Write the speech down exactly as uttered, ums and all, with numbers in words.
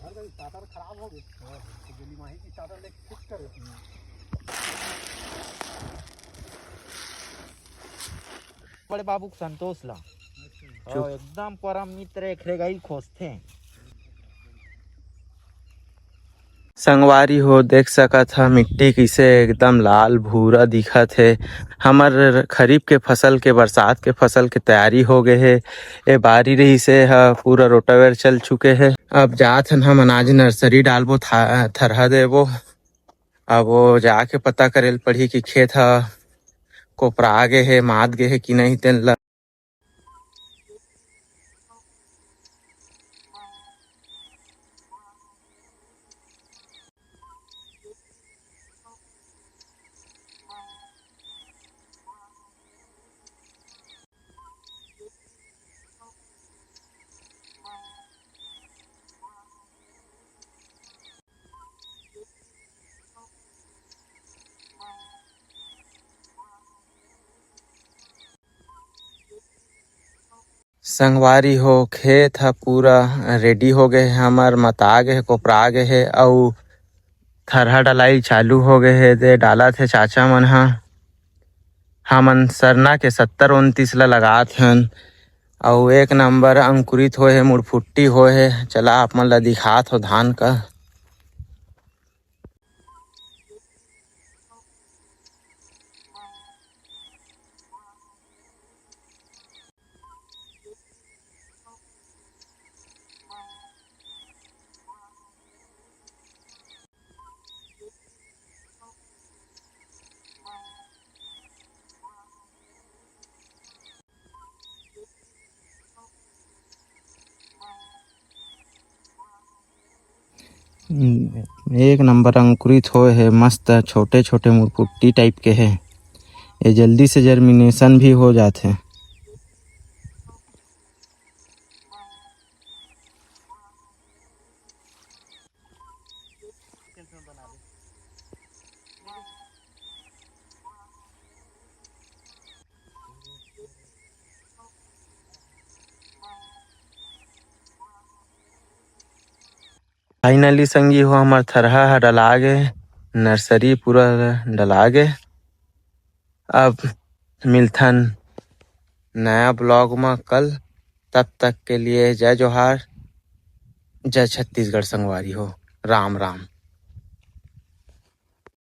हर कोई starter खराब हो गए। हाँ, तो गोली माही की starter लेके fix करे। बड़े बाबू के संतोष ला। अच्छा। और एकदम परम मित्र, एकरे गई खोजथे। संगवारी हो, देख सकत ह, मिट्टी कइसे एकदम लाल भूरा दिखत हे। हमर खरीफ के फसल के, बरसात के फसल के तैयारी हो गए हे। ए बारी रहिस हे, ह पूरा रोटावेटर चल चुके हे। अब जात हन हमन आज नर्सरी डालबो, था-, थरहा देबो। अब वो जाके पता करे ल पड़ही कि खेत ह कोपरा गे हे, मात गे हे कि नहीं, तेन ल। संगवारी हो, खेत ह पूरा ready हो गए हे, हमर मता गे हे, कोपरा गे हे, अउ थरहा डलाई चालू हो गए हे, दे डालत हे चाचा मन ह। हमन सरना के सत्तर उनतीस ला लगात हन, अउ एक नंबर अंकुरित होए हे, मुड़फुट्टी होए हे। चला आप मन ला दिखात हो धान का। एक नंबर अंकुरित होए हे, मस्त छोटे-छोटे मुरपुट्टी type के हे। ये जल्दी से germination भी हो जाथे। Finally संगी हो, हमर थरहा ह डला गे, नर्सरी पूरा डला गे। अब मिलथन नया vlog म कल। तब तक के लिए जय जोहार, जय छत्तीसगढ़ संगवारी हो, राम राम।